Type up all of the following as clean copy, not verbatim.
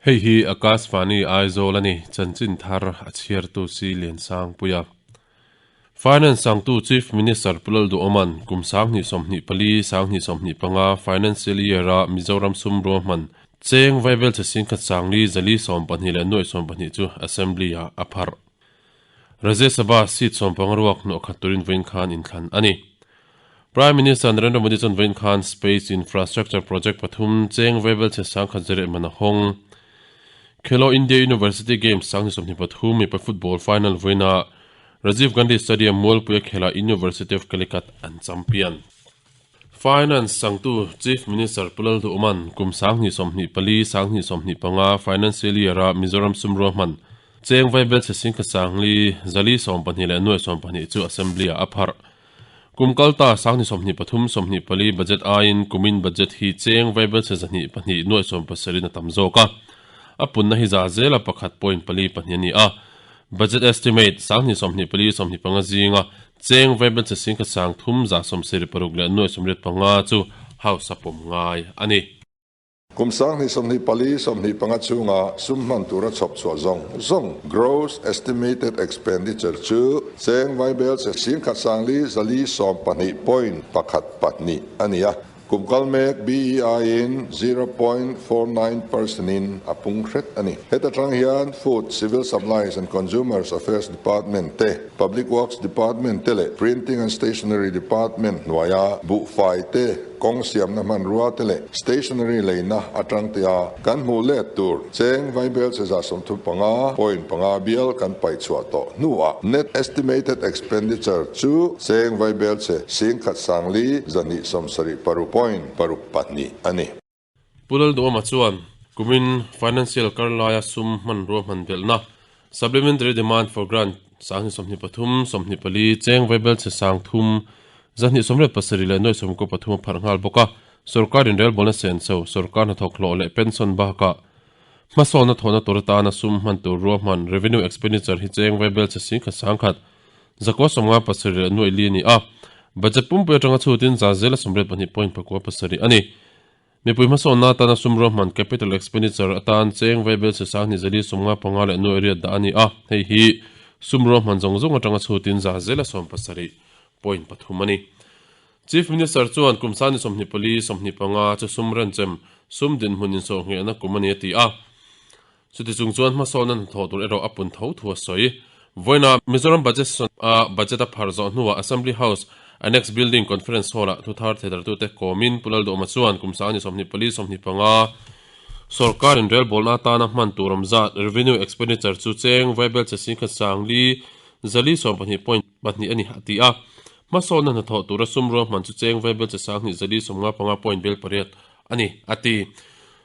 Hei hi Akashvani Aizawl a ni, chanchin thar a chhiartu si Liansangpuia. Finance sangtu Chief Minister Pu Lalduhawma'n kum 2024, 2025 Financial Year-a Mizoram sum ruahman cheng vaibelchhe singkhat sangli zali sawmpahnih leh nuaih sawmpahnih chu Assembly-ah a pharh. Rajya Sabha seat sawmpanga ruak hnawh khat turin vawiin khan inthlan a ni. Prime Minister Narendra Modi chuan vawiin khan Space Infrastructure Project pathum cheng vaibelchhe sangkhat zireh man a hawng. Khelo India University Games 2023 mipa football final vawiinah Rajiv Gandhi Stadium Mualpuia khelah University of Calicut an champion. Finance sangtu Chief Minister Pu Lalduhawma'n kum 2024, 2025 Financial Year-a Mizoram sum ruahman cheng vaibelchhe singkhat sangli zali sawmpahnih leh nuai sawmpahnih chu Assembly-ah a pharh. Kum kalta 2023, 24 budget aiin kumin budget hi cheng vaibelchhe 202 nuai sawmpasarih a tam zawk a. A punna hi za zela pakhat point pali pahnih a ni a. Budget estimate, 2024, 25 zinga cheng vaibelchhe singkhat sang thum za sawmsarih paruk leh nuai sawmriat panga chu House a pawm ngai a ni. Kum 2024, 25 chhunga sum hman tura chhawp chhuah zawng zawng, gross estimated expenditure, chu cheng vaibelchhe singkhat sangli zali sawmpahnih point pakhat pahnih a ni a. Kum kal mek BEI-in 0.49 percent-in a pung hret a ni. Heta tang hian Food, Civil Supplies and Consumers Affairs Department te, Public Works Department te leh Printing and Stationery Department hnuaia buhfai te, kawng siamna hmanrua te leh stationery leina atang tea kan hmuh let tur cheng vaibel che za 35 point panga bial kan paih chhuah tawh hnuah net estimated expenditure chu cheng vaibel che singkhat sangli zahnih sawmsarih paruk point paruk pahnih a ni. Pu Lalduhawma chuan kumin financial kar laia sum hmanrua hman belhna Supplementary Demand for Grant 2023, 24 cheng vaibel che sang thum 287 leh nuai sawmkaw pathum a pharh nghal bawk a. Sorkar inrelbawlna senso, sorkar hnathawk hlawh leh pension bakah hmasawnna thawhna tur atana sum hman tur ruahman revenue expenditure hi cheng vaibel che singkhat sangkhat zakua sawmnga pasarih leh nuai li a ni a. Budget pumpui atanga chhutin za zela sawmriat pahnih point pakua pasarih a ni. Mipui hmasawnna atana sum ruahman capital expenditure atan cheng vaibel che sang hnih zali sawmnga panga leh nuai riat dah a ni a. Hei hi sum ruahman zawng zawng atanga chhutin za zela sawm pasarih point pathum a ni. Chief Minister chuan kum sani 24, 25 chu sum renchem, sum dinhmun insawhnghehna kum a ni a ti a. Chuti chung chuan hmasawnna hnathawh tur erawh a pun tho thu a sawi. Vawiina Mizoram Budget Session a budget a pharh zawh hnuah Assembly House Annex Building Conference Hall-ah thuthar theidartute kawmin Pu Lalduhawma chuan kum sangni 24, 25 sorkar inrelbawlna atana hman tur awm zat revenue expenditure chu cheng vaibel che singkhat sangli zali sawmpahnih point pahnih a ni a ti a. Hmasawnna hnathawh tura sum ruahman chu cheng vaibel che sanghnih zali sawmnga panga point bel pariat a ni, a ti.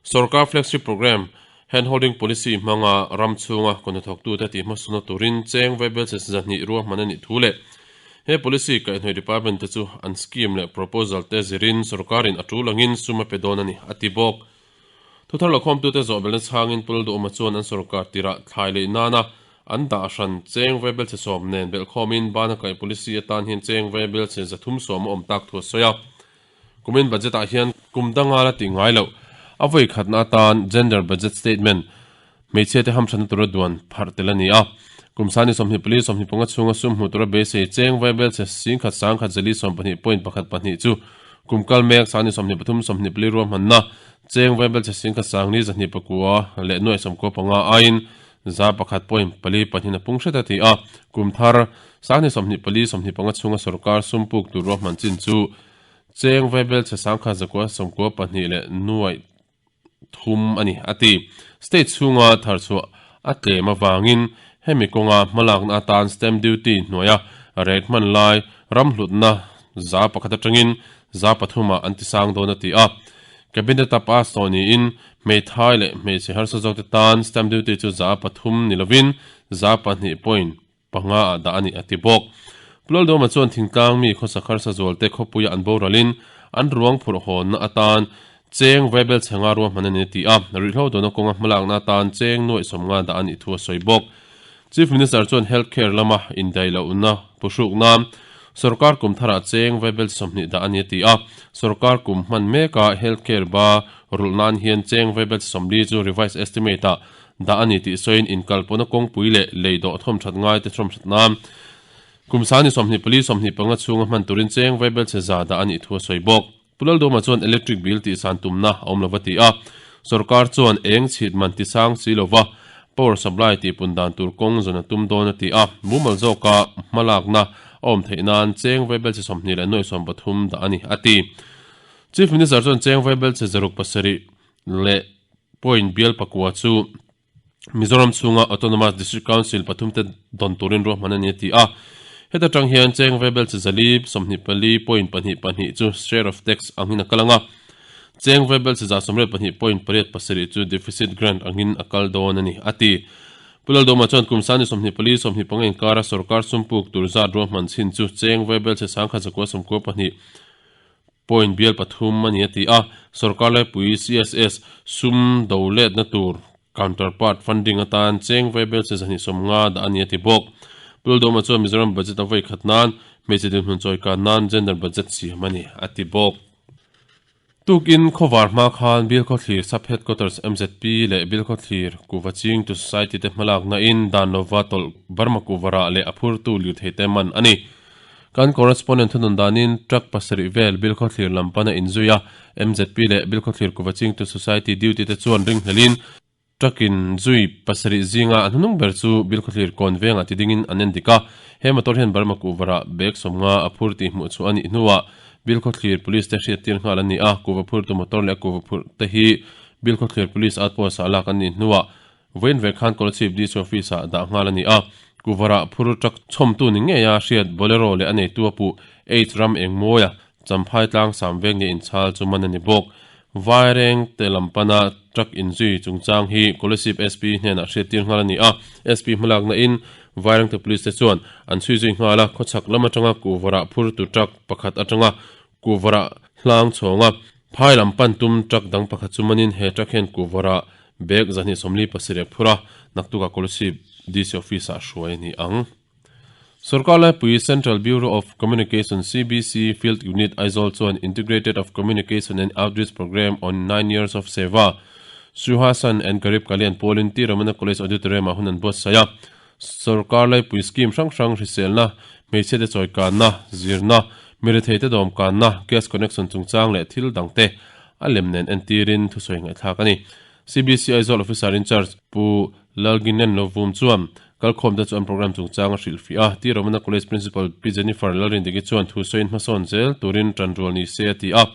Sorkar flagship programme, Hand Holding Policy hmanga ram chhunga kaw hnathawktute tih hmasawnna turin cheng vaibel che zahnih ruahman a nih thu leh he policy kaihhnawih department te chu an scheme leh proposal te zirin sorkarin a tul angin sum a pe dawn a ni, a ti bawk. Thuthar lakhawmtute zawhbelna chhangin Pu Lalduhawma chuan an sorkar tirah thlai leh nana an dah hran cheng vaibel chhe sawm nen belhkhawmin bana kaih policy atan hian cheng vaibel chhe zathum sawm a awm tak thu a sawi a. Kumin budget ah hian kum danga la tih ngai loh a vawi khatna atan gender budget statement hmeichhia te hamthatna tura duan pharh tel a ni a. Kum sani 24 25 chhunga sum hmuh tura beisei cheng vaibel chhe singkhat sangkhat zali sawmpahnih point pakhat pahnih chu kum kal mek sani 23 24 ruahmanna cheng vaibel chhe singkhat sangli zahnih pakua leh nuai sawmkua panga aiin za pakhat point pali pahnih a pung hret a ti a. Kum thar sani 24 25 chhunga sorkar sum puk tur ruahman chin chu cheng vaibel chhe sangkhat zakua sawmkua pahnih leh nuai thum a ni, a ti. State chhunga tharchhuah a tlem avangin hemi kawnga hmalakna atan stamp duty hnuaia rate hman lai ram hlutna za pakhat atangin za pathumah an tisang dawn a ti a. Cabinet-a pass tawh niin hmeithai leh hmeichhe harsa zawkte tan stamp duty chu za pathum ni lovin za pahnih point panga ah dah a ni a ti bawk. Pu Lalduhawma chuan thingtlang mi khawsak harsa zualte khawpuia an boralin an ruang phurh hawnna atan cheng vaibel chhenga ruahman a ni a ti a, ruihhlo dawna kawnga hmalakna atan cheng nuaih sawmnga dah a nih thu a sawi bawk. Chief Minister chuan Health Care lama indaihlohna puhrukna, Sorkar kum tharah cheng vaibel 20 dah a ni a ti a. Sorkar kum hman meka health care ba rulh nan hian cheng vaibel 40 chu revised estimate ah dah a ni tih sawiin inkalpawhna kawngpui leh lei dawh thawmthat ngaite thawmthat nan kum sani 24 25 chhunga hman turin cheng vaibel chhe za dah a nih thu a sawi bawk. Pu Laldawma chuan electric bill tihsan tumna a awm lova ti a, sorkar chuan eng chhit man tisang si lova power supply tihpun dan tur kawng zawn a tum dawn a ti a, mumal zawka hmalakna a awm theih nan cheng vaibelchhe 20 leh nuai 13 dah a ni, a ti. Chief Minister chuan cheng vaibelchhe 607 leh point bial pakua chu Mizoram chhunga Autonomous District Council pathumte dawn turin ruahman a ni a ti a. Heta tang hian cheng vaibel chi zali 24 point pahnih pahnih chu share of tax angin a kal ang a. Cheng vaibel chi 182 point pariat pasarih chu deficit grant angin a kal dawn a ni a ti. Pu Laldawma chuan kum sani 24 25 inkara sorkar sumpuk tur zat ruahman chhin chu cheng vaibel chi 1,992 Point bial pathum a ni a ti a, sorkar laipui CSS sum do letna tur counterpart funding atan cheng vaibel che 250 dah a ni a ti bawk. Pu Laldawma chuan Mizoram budget a vawi khat nan hmeichhe dinhmun chawi kan nan gender budget siam a ni a ti bawk. Tukin khawvar hma khan Bilkhawthlir Sub Headquarters MZP leh Bilkhawthlir Kuhva Chingtu Society te hmalakna in dan lova tawlh Burma kuhva rah leh a phurtu lirthei te man a ni. Kan correspondent thunun danin truck pasarih vel Bilkhawthlir lam pana inzui a, MZP leh Bilkhawthlir Kuhva Chingtu Society duty te chuan ringhlelin truck in zui pasarih zinga a hnunung ber chu Bilkhawthlir kawn vengah ti dingin an en dik a. He motor hian Burma kuhva rah bag 50 a phur tih hmuh chhuah a nih hnuah Bilkhawthlir Police te hriattir nghal an ni a, kuhva phurtu motor leh a kuhva phurh te hi Bilkhawthlir Police outpost ah lak an nih hnuah Vawiin ve khan Kolasib DC Office ah dah nghal a ni a, Kuvarah phur truck chhawmtu ni ngeia hriat Bolero leh a neitu a puh H ram eng mawia Champhai tlang sam veng nia inchhal chu man a ni bawk. Vaireng te lam pana truck inzui chungchang hi Kolasib SP hnenah hriattir nghal a ni a, SP hmalakna in Vaireng te Police te chuan an chhui zui nghal a, khawchhak lam atanga Kuvarah phur tu truck pakhat atanga Kuvarah hlang chhawnga phai lam pan tum truck dang pakhat chu manin he truck hian Kuvarah Bag 247 phur a, naktukah Kolasib DC Office-ah hruai a ni ang. Sorkar laipui Central Bureau of Communication, CBC, Field Unit, Aizawl chuan Integrated of Communication and Outreach Programme on Nine Years of Seva, Suhasan and Garib Kalyan pawlin T Ramana College Auditorium-ah hun an buatsaih a. Sorkar laipui scheme hrang hrang hriselna, hmeichhiate chawikanna, zirna, miretheite dawmkanna, gas connection chungchang leh thil dangte a lem nen entirin thusawi ngaihthlak a ni. CBC Aizawl Officer in Charge Pu Lalginen Lovum chuan kalkhawmte chu an programme chungchang a hrilhfiah a, T Ramana College Principal Pi Jennifer Lalrindiki chuan thusawiin hmasawn zel turin tanrual ni se a ti a,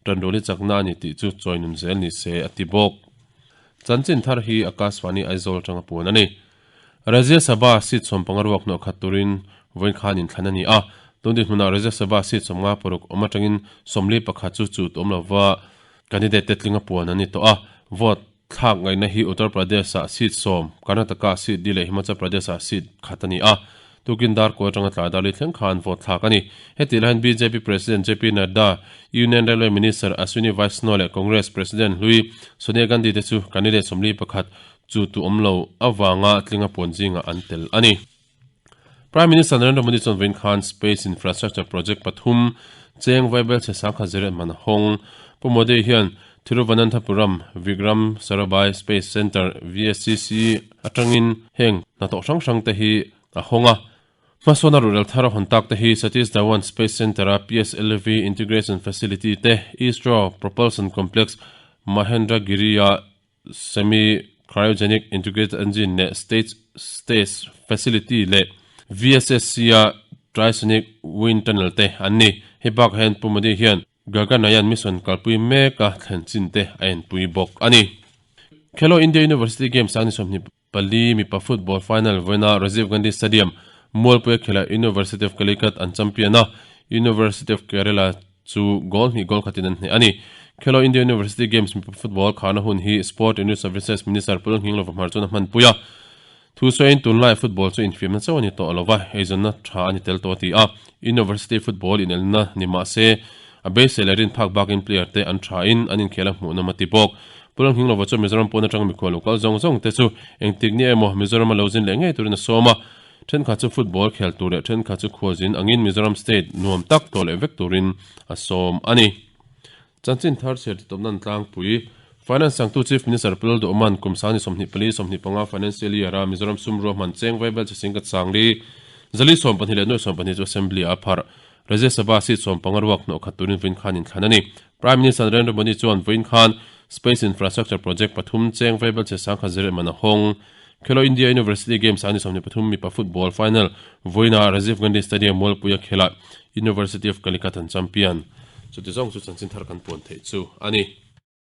tanrual hi chakna a ni tih chu chawinun zel ni se a ti bawk. Chanchin thar hi Akashvani Aizawl atanga puan a ni. Rajya Sabha seat 15 ruak hnawh khat turin vawiin khan inthlan a ni a, tun dinhmunah Rajya Sabha seat 56 awm atangin 41 chu chut awm lova candidate te tlinga puan an ni tawh a, vote thlak ngaihna hi Uttar Pradesh-ah seat sawm, Karnataka-ah seat li leh Himachal Pradesh-ah seat khat a ni a, tukin dar kual atanga tlai dar li thleng khan vote thlak a ni. Hetih laiin bjp President JP Nadda, Union Railway Minister Ashwini Vaishnaw leh Congress President hlui Sonia Gandhi te chu candidate 41 Chu tu awm lo avanga tlinga puan zingah an tel a ni. Prime Minister Narendra Modi chuan vawiin khan Space Infrastructure Project pathum cheng vaibel chhe sangkhat zireh man a hawng. Pu Modi hian Thiruvananthapuram Vikram Sarabhai Space Centre, VSCC, atangin heng hnathawh hrang hrang te hi a hawng a. Hmasawna ruhrel thar a hawn tak te hi Satish Dhawan Space Centre-a PSLV Integration Facility te, ISRO Propulsion Complex, Mahendragiri-a Semi Cryogenic Integrated Engine leh State Space Facility leh VSSC-a Trisonic Wind Tunnel te an ni. Hei bakah hian Pu Modi hian Gaganyaan mission kalpui meka thlen chin te a enpui bawk a ni. Khelo India University Games a ni 24 mipa football final vawiina Rajiv Gandhi Stadium, Mualpuia khela University of Calicut an champion a, University of Kerala chu goal hnih goal khatin an hneh a ni. Khelo India University Games mipa football kharna hun hi Sport and Youth Services Minister Pu Lalnghinglova hmar chuan a hmanpui a. Thu sawiin tunlai football chu infiamna chauh a ni tawh lova, eizawnna tha a ni tel tawh a ti a. University football inelna ni mah se, a beisei leh rin phak bakin player te an tha in an inkhel a hmuhnawm a ti bawk. Pu Lalnghinglova chuan Mizoram pawn atanga mikhual lo kal zawng zawng te chu engtik ni emaw Mizoram a lo zin leh ngei turin a sawm a. Thenkhat chu football khel tur leh thenkhat chu khualzin angin Mizoram state nuam tak tawh leh vek turin a sawm a ni. Chanchin thar chhiar titawp nan tlangpui Finance sangtu Chief Minister Pu Lalduhman kum sangni 24 25 Financial Year a Mizoram sum ruahman cheng vaibel chi singkat sangli zali 12 leh nuai 12 chu Assembly ah a pharh. Rajya Sabha seat 15 ruak hnawh khat turin vawiin khan inthlan a ni. Prime Minister Narendra Modi chuan vawiin khan Space Infrastructure Project pathum cheng vaibel che sangkhat zirleh man a hawng. Khelo India University Games ah ni 23 mipa football final vawiinah Rajiv Gandhi Stadium Mualpuia khelah University of Calicut an champion. Chuti zawng chu chanchin thar kan puan theih chu a ni.